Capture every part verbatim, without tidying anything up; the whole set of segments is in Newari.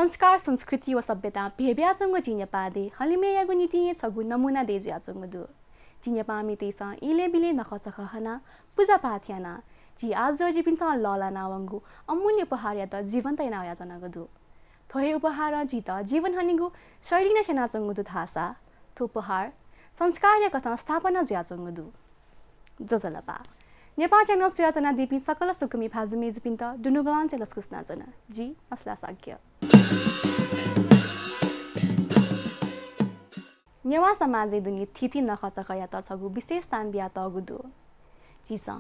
संस्कार, संस्कृति व सभ्यतां भेब्याच्वंगु झी नेपाः देय् हलिमय्‌यागु निंतिं हे छगू नमूना देय् जुयाच्वंगु दु। झी नेपाःमितय्‌सं इलय्‌बिलय् नखःचखः हनाः पुजापाठ यानाः झी आजुयापिन्सं लःल्हाना वंगु अमूल्य उपहारयात जीवन्त याना वयाच्वनागु दु। थ्व हे उपहारं झीत जीवन हनेगु शैली नं स्यनाच्वंगु दु धाःसा थ्व उपहार संस्कारया कथं स्थापना जुयाच्वंगु दु। ज्वजलपा। नेपाः च्यानल स्वयाच्वनादीपिं सकल स्वकुमि भाजु मय्‌जुपिन्त दुनुगलंनिसें लसकुस यानाच्वना। जि असला शाक्य। नेवाः समाजय् दुने थीथी नखःचखःयात छगू विशेष स्थान बियातःगु दु। झीसं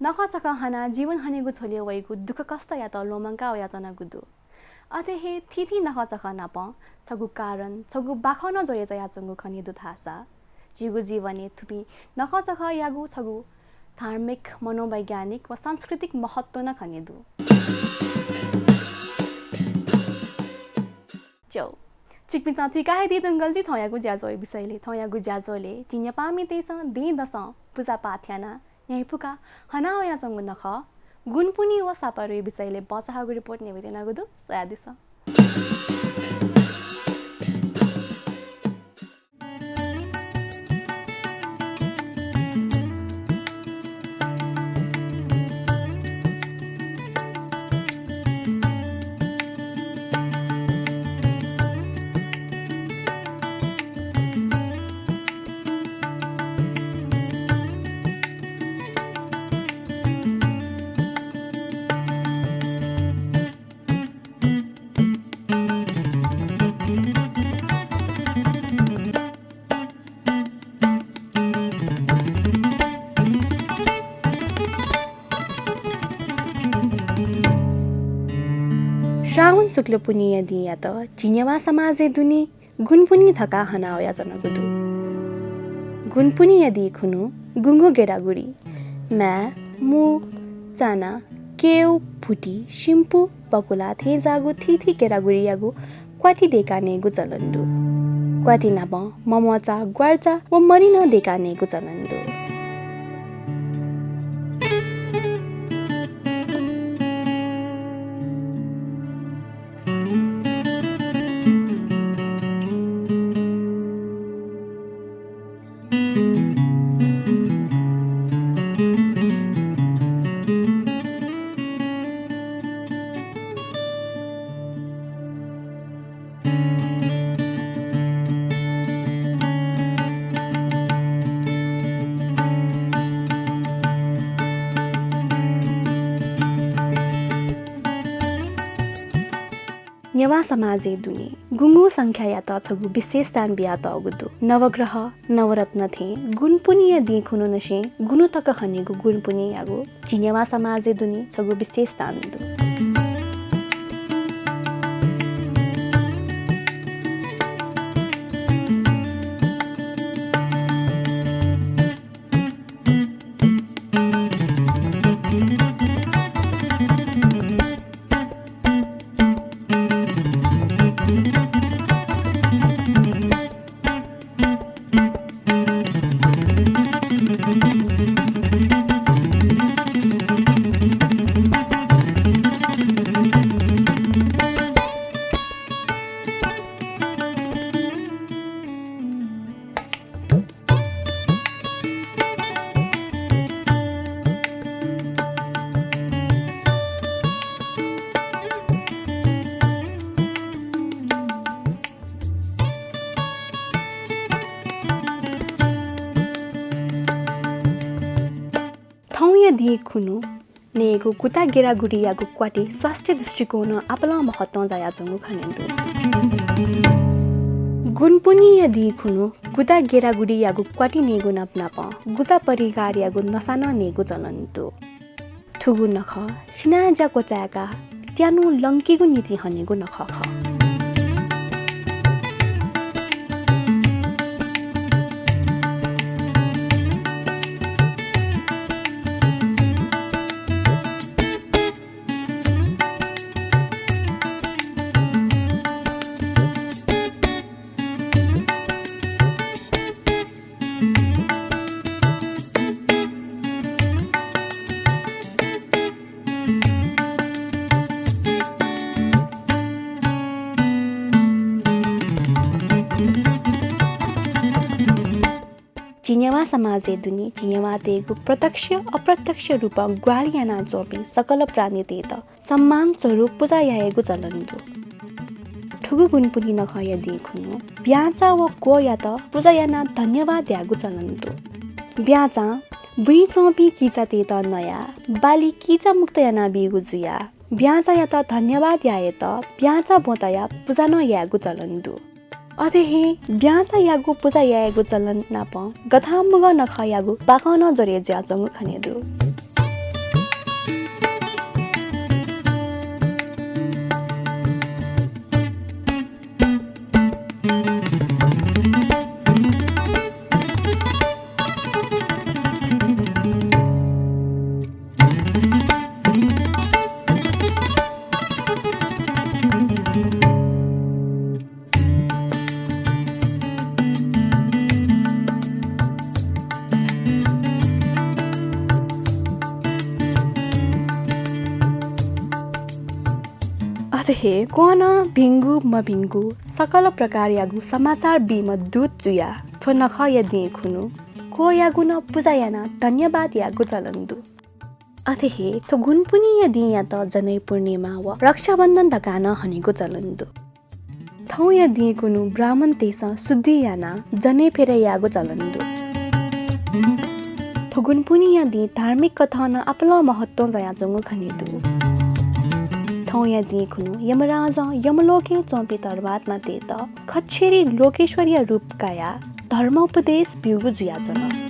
नखःचखः हनाः जीवन हनेगु झ्वलय् वइगु दुःखकष्टयात ल्वःमंका वयाच्वनागु दु। अथे हे थीथी नखःचखः नाप छगू कारण, छगू बाखं नं जोडे च्वयाच्वंगु खने दु धाःसा झीगु जीवनय् थुपिं नखःचखःयागु छगू धार्मिक, मनोवैज्ञानिक व सांस्कृतिक महत्व नं खने दु। ज्यू, छिकपिन्सं थुइका हे दीधुंकल जि थौंयागु ज्याझ्वःया विषयलय्। थौंयागु ज्याझ्वलय् झी नेपाःमितय्‌सं दँय्‌दसं पुजापाठ यानाः न्ह्याइपुकाः हना वयाच्वंगु नखः गुनपुन्हि व सापारुया विषयलय् बचाःगु रिपोर्ट न्ह्यब्वये त्यनागु दु, स्वयादिसँ। श्रावण शुक्ल पुन्हिया दिंयात झी नेवाः समाजय् दुने गुनपुन्हि धकाः हना वयाच्वनागु दु। गुनपुन्हिया दिं खुन्हु गुंगू गेडागुडी, म्वाये, मू, चाना, केव, भुति, सिम्पु, बकुला थें जाःगु थीथी गेडागुडीयागु क्वाति दय्‌काः नयेगु चलन दु। क्वाति नाप ममचा, ग्वार्चा व मरि नं दय्‌काः नयेगु चलन दु। नेवाः समाजय् दुने गुंगू संख्यायात छगू विशेष स्थान बियातःगु दु। नवग्रह, नवरत्न थें गुनपुन्हिया दिं खुन्हु निसें गुन्हु तक हनेगु गुनपुन्हियागु झी नेवाः समाजय् दुने छगू विशेष स्थान दु। थौंया दिं खुन्हु नयेगु गुता गेडागुडीयागु क्वाति स्वास्थ्य दृष्टिकोणं आपालं महत्वं जायाच्वंगु खनेदु। गुनपुन्हिया दिं खुन्हु गुता गेडागुडीयागु क्वाति नयेगु नापनापं गुता परिकारयागु नसा नं नयेगु चलन दु। थुगु नखः सिनाज्या क्वचाय्काः त्यानु लंकेगु निंतिं हनेगु नखः खः। नेवाः समाजय् दुने झी नेवाःतय्‌गु प्रत्यक्ष अप्रत्यक्ष रूपं ग्वाहालि यानाच्वंपिं सकल प्राणीतय्‌त सम्मान स्वरूप पुजा यायेगु चलन दु। थुगु गुनपुन्हि नखःया दिं खुन्हु ब्याँचा व क्वःयात पुजा यानाः धन्यवाद यायेगु चलन दु। ब्याँचां बुँइ च्वंपिं किचातय्‌त नयाः बाली किचा मुक्त यानाबीगु जुयाः ब्याँचायात धन्यवाद यायेत ब्याँचा ब्वँ तयाः पुजा नं यायेगु चलन दु। अथे हे ब्याँचायागु पुजा यायेगु चलन नाप गथांमुगः नखःयागु बाखं नं जडय् जुयाच्वंगु खने दु। अथे हे क्वं नं भिंगु मभिंगु सकल प्रकारयागु समाचार बीम्ह दूत जुयाः थ्व नखःया दिं खुन्हु क्वःयागु नं पुजा यानाः धन्यवाद यायेगु चलन दु। अथे हे थ्व गुनपुन्हिया दिंयात जनै पूर्णिमा व रक्षाबन्धन धकाः नं हनेगु चलन दु। थौंया दिं खुन्हु ब्राह्मणतय्‌सं शुद्धि यानाः जनै फेरय् यायेगु चलन दु। थ्व गुनपुन्हिया दिं धार्मिक कथं नं आपालं महत्वं जायाच्वंगु खने दु। थौंया दिं खुन्हु यमराजं यमलोकय् च्वंपिं धर्मात्मातय्‌त खच्चरी लोकेश्वरया रूप कायाः धर्मोपदेश ब्यूगु जुयाच्वन।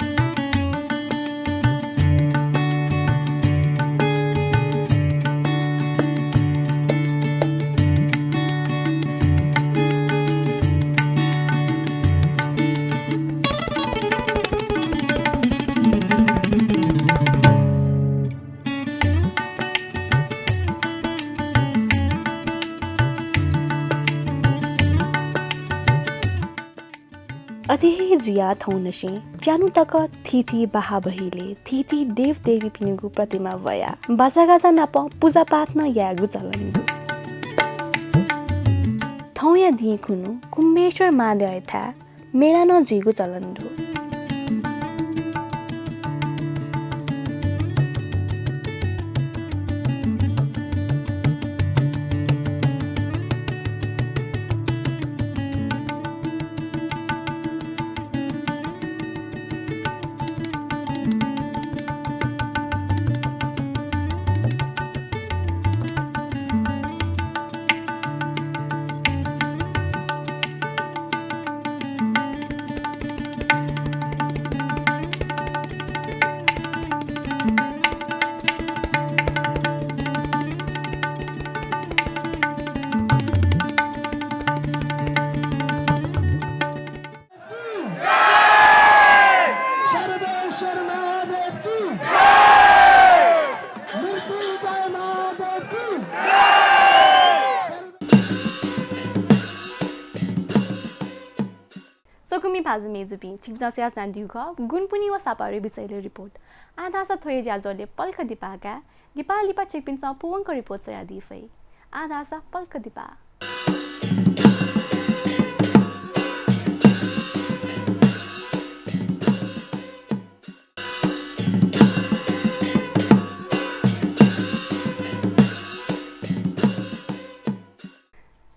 अथे हे जुयाः थौंनिसें ज्यान्हु तक थीथी बाहाबहिलय् थीथी देवदेवीपिनिगु प्रतिमा वयाः बाजागाजा नाप पुजापाठ नं यायेगु चलन दु। थौंया दिं खुन्हु कुम्भेश्वर महाद्यःयाथाय् मेला नं जुइगु चलन दु। सर्वेश्वर महादेव की। मृत्युंजय महादेव की। स्वकुमि भाजु मय्‌जुपिं, छिकपिन्सं स्वयाच्वनादीगु खः गुनपुन्हि व सापारुया बिचय्‌या रिपोर्ट। आः धाःसा थ्व हे ज्याझ्वलय् पलख दिपाः काये। दिपाः लिपा छिकपिन्सं पूवंक रिपोर्ट स्वयादी फइ। आः धाःसा पलख दिपाः।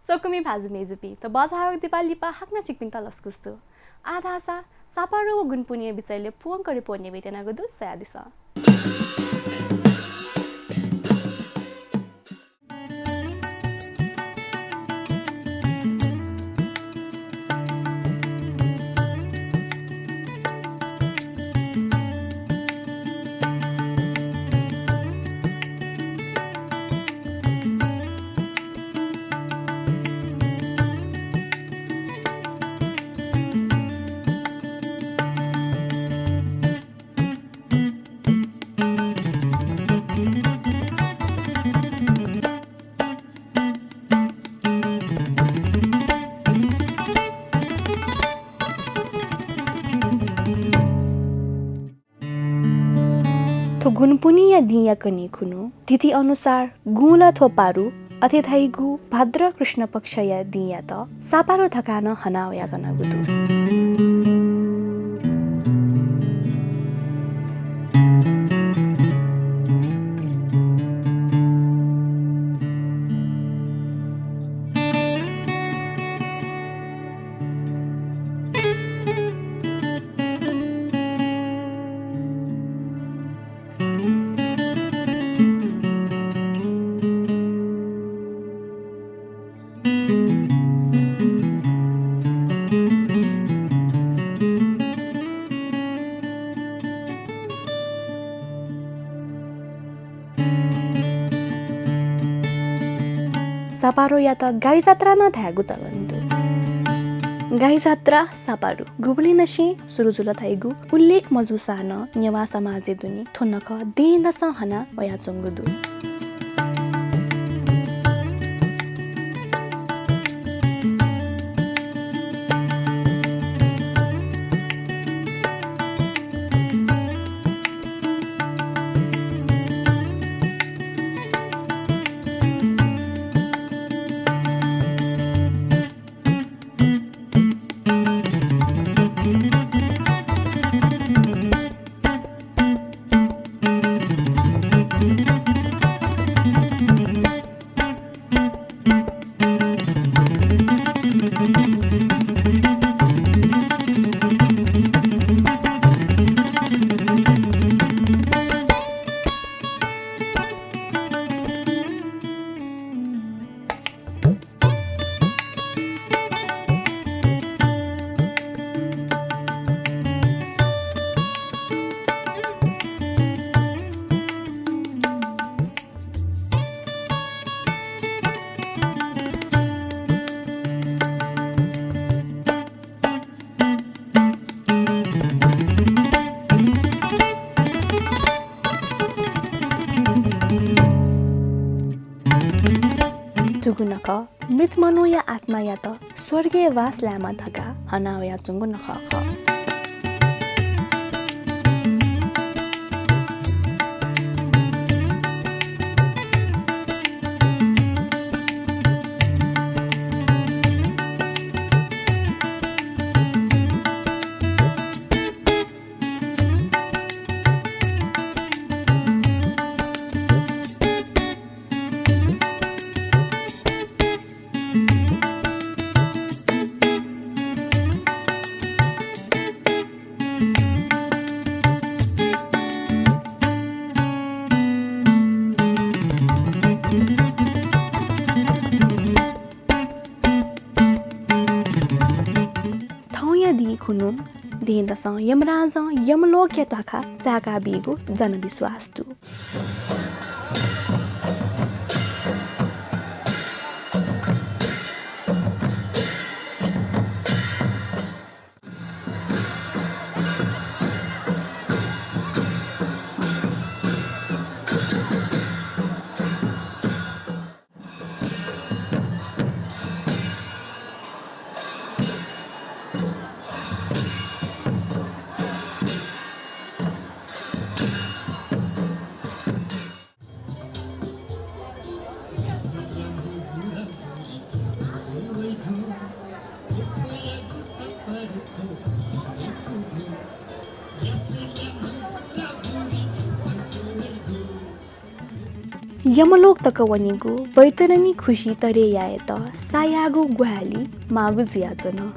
स्वकुमि भाजु मय्‌जुपिं, थ्व बचाःगु दिपाः लिपा हाकनं छिकपिन्त लसकुस दु। आः धाःसा सापारु व गुनपुन्हिया बिचय्‌या पूवंक रिपोर्ट न्ह्यब्वये त्यनागु दु, स्वयादिसँ। थ्व गुनपुन्हिया दिंया कन्हय् खुन्हु तिथि अनुसार गुंला थ्व पारु अथे धइगु भाद्र कृष्ण पक्षया दिंयात सापारु धकाः नं हना वयाच्वनागु दु। सापारुयात गाई जात्रा नं धायेगु चलन दु। गाई जात्रा सापारु गुबलेंनिसें सुरु जुल धइगु उल्लेख मजूसां नं नेवाः समाजय् दुने थ्व नखः दँय्‌दसं हना वयाच्वंगु दु। थुगु नखः मृत मनूया आत्मायात स्वर्गय् वास लायेमा धकाः हना वयाच्वंगु नखः खः। थौंया दिं खुन्हु दँय्‌दसं यमराजं यमलोकया ध्वाखा चाय्‌का बीगु जनविश्वास दु। यमलोक तक वनीगु वैतरणी खुसि तरे यायेत सायागु ग्वाहालि माःगु जुयाच्वन।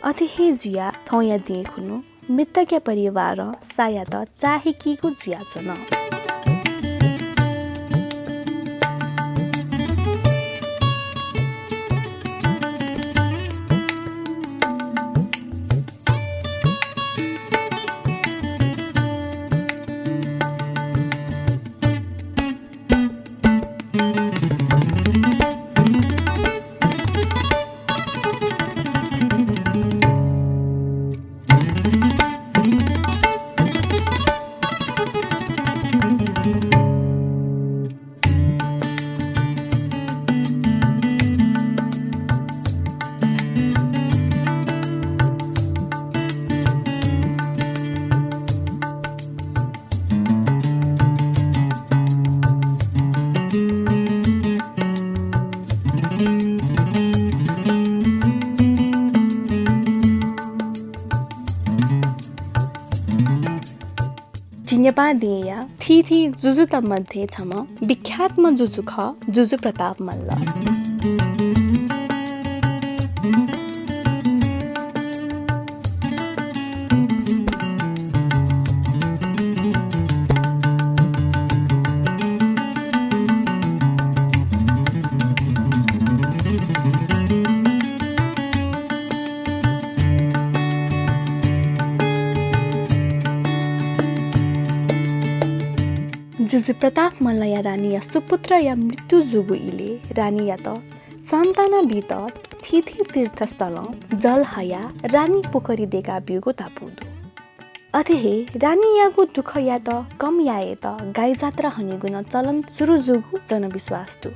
अथे हे जुयाः थौंया दिं खुन्हु मृतकया परिवारं सायात चाःहिकीगु जुयाच्वन। नेपाः देय्‌या थीथी जुजुत मध्ये छम्ह विख्यातम्ह जुजु खः, जुजु प्रताप मल्ल। जुजु प्रताप मल्लया रानीया सुपुत्रया मृत्यु जूगु इलय् रानीयात सान्त्वना बीत थीथी तीर्थस्थलं जल हयाः रानी पोखरी दय्‌का ब्यूगु धापू दु। अथे हे रानीयागु दुःखयात कम यायेत गाई जात्रा हनेगु नं चलन सुरु जूगु जनविश्वास दु।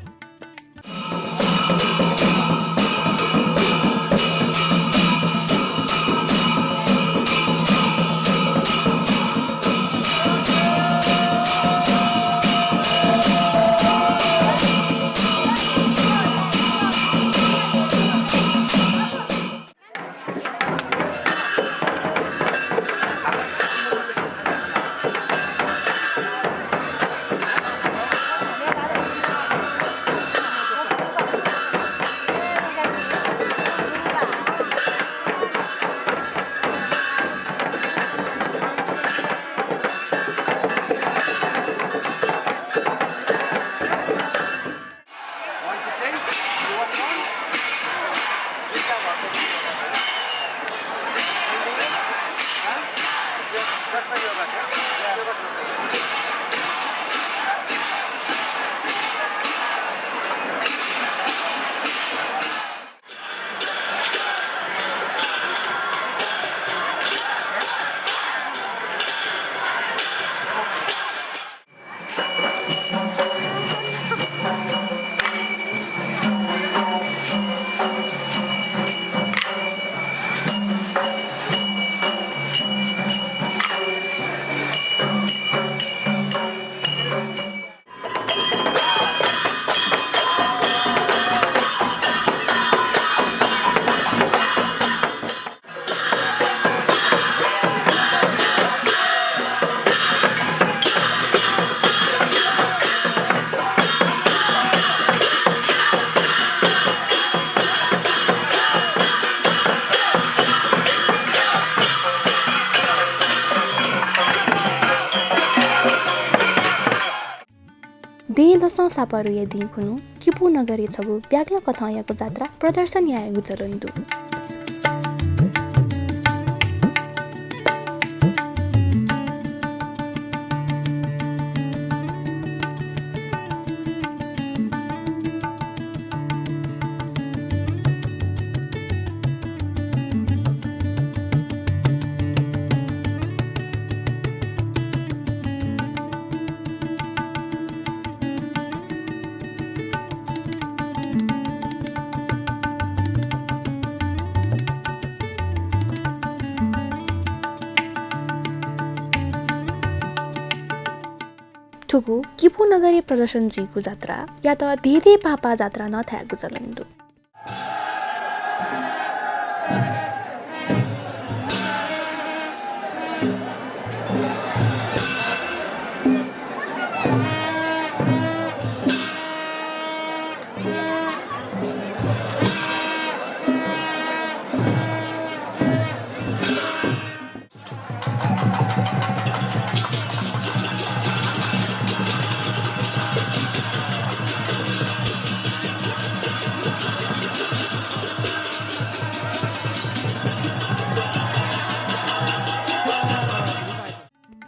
दँय्‌दसं सापारुया दिं खुन्हु किपू नगरय् छगू ब्यागलकथंयागु जात्रा प्रदर्शन यायेगु चलन दु। थुगु किपू नगरय् प्रदर्शन जुइगु जात्रायात धेंधेंपापा जात्रा नं धायेगु चलन दु।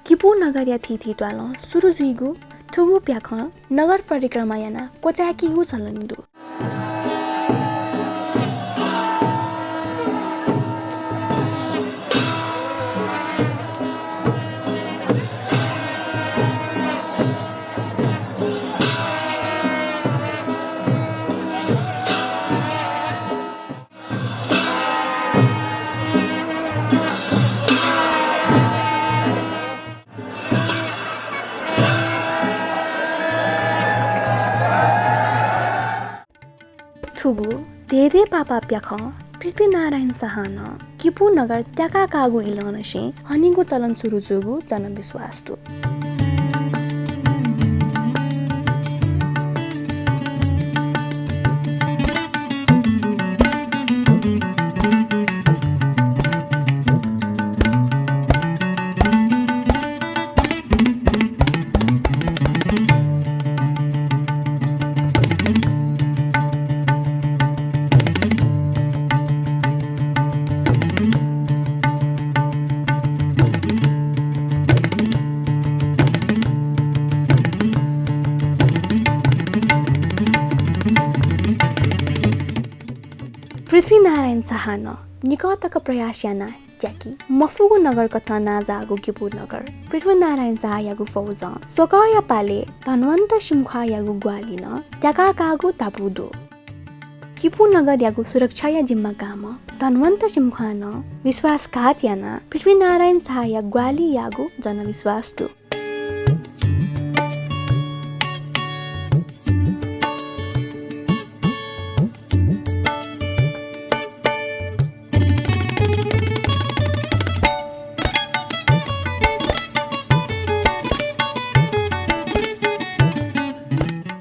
किपू नगरया थीथी त्वालं सुरु जुइगु थुगु प्याखं नगर परिक्रमा यानाः क्वचाय्‌केगु चलन दु। थुगु धेंधेंपापा प्याखं पृथ्वीनारायण शाहं नं किपू नगर त्याका काःगु इलंनिसें हनेगु चलन सुरु जूगु जनविश्वास दु। पृथ्वीनारायण शाहं निकः तक प्रयास यानाः त्याकी मफुगु नगर कथं नांजाःगु किपू नगर पृथ्वीनारायण शाहयागु फौजं स्वकःया पालय् धनवन्त सिंख्वाःयागु ग्वाहालि नं त्याकाः काःगु धापू दु। किपू नगरयागु सुरक्षाया जिम्मा काःम्ह धनवन्त सिंख्वालं विश्वासघात यानाः पृथ्वीनारायण शाहया ग्वाहालि याःगु जनविश्वास दु।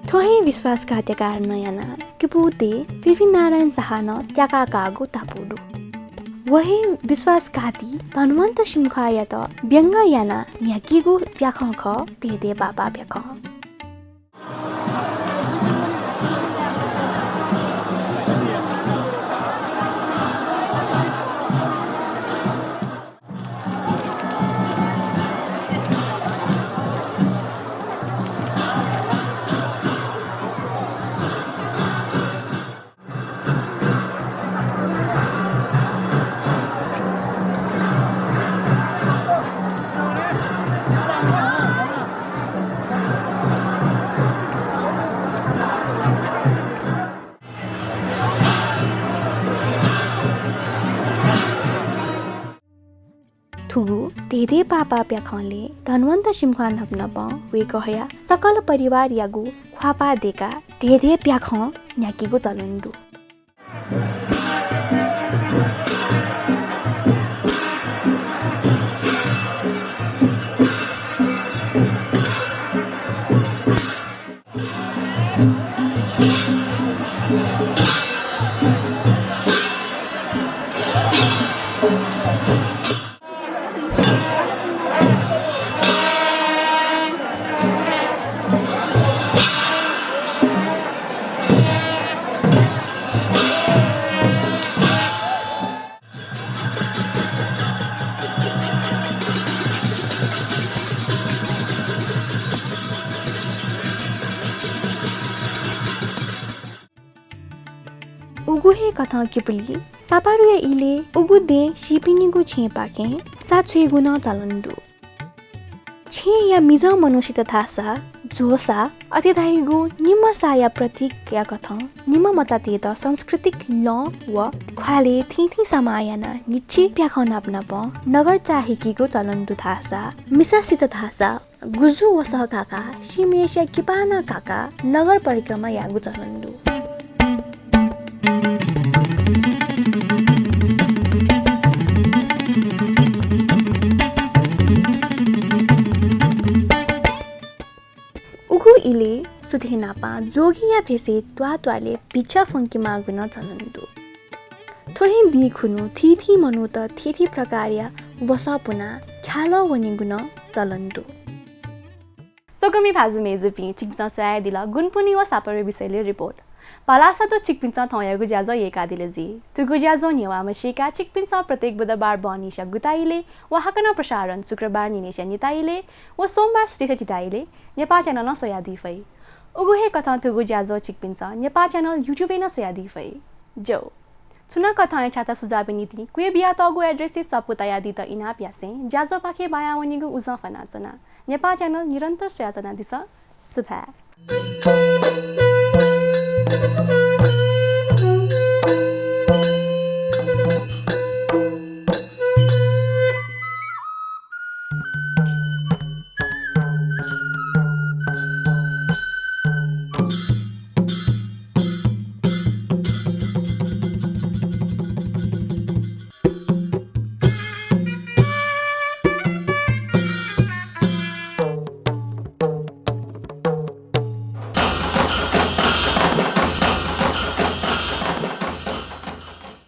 थ्व हे विश्वासघातया कारणं यानाः किपूतय् पृथ्वीनारायण शाहं त्याकाः काःगु धापू दु। व हे विश्वासघाती धनवन्त सिंख्वाःयात व्यंग यानाः न्ह्याकीगु प्याखं खः धेधे पापा प्याखं। थुगु धेधे पापा प्याखंलय् धनवन्त सिंख्वाः नापनापं वय्कःया सकल परिवारयागु ख्वाःपाः दय्काः धेधे प्याखं न्ह्याकीगु चलन दु। उगु हे कथं किपुली सापारुया इलय् उगु दें सीपिनिगु छेँपाखें सा छ्वयेगु नं चलन दु। छेँया मिजं मनूसित धाःसा झ्वःसा, अथे धाइगु निम्ह साया प्रतीकया कथं निम्ह मचातय्त सांस्कृतिक लं व ख्वालय् थीथी समाः यानाः न्हिच्छि प्याखं नापनापं नगर चाःहिकीगु चलन दु धाःसा, मिसासित धाःसा गुजु वसः काकाः सिमय्सिया किपानं काकाः नगर परिक्रमा याःगु चलन दु। उगु इलय् सुथय् नापं जोगीया भेषय् त्वाःत्वालय् भिक्षा फ्वंके माःगु नं चलन दु। थ्व हे दिं खुन्हु थीथी मनूत थीथी प्रकारया वसः पुनाः ख्यालः वनेगु नं चलन दु। स्वकुमि भाजु मय्जुपिं, छिकपिन्सं स्वयादिल गुनपुन्हि व सापारु विषयलय् रिपोर्ट। भलसा दु छिकपिन्सं थौंयागु ज्याझ्वः यय्कादिल जुइ। थुगु ज्याझ्वः न्ह्यवाः मसीकाः छिकपिन्सं प्रत्येक बुधबार बहनिसिया गुता इलय् व हाकनं प्रसारण शुक्रबार न्हिनय्सिया न्यता इलय् व सोमबार सुथसिया झिता इलय् नेपाः च्यानलं स्वयादी फइ। उगु हे कथं थुगु ज्याझ्वः छिकपिन्सं नेपाः च्यानल YouTube-य् नं स्वयादी फइ। ज्यू। छुं नं कथंया छता सुझावया निंतिं क्वय् बियातःगु address-य् स्वापू तयादीत इनाप यासें ज्याझ्वःपाखे बायावनेगु उजं फ्वनाच्वना। नेपाः च्यानल निरन्तर स्वयाच्वनादिसँ। सुभाय्।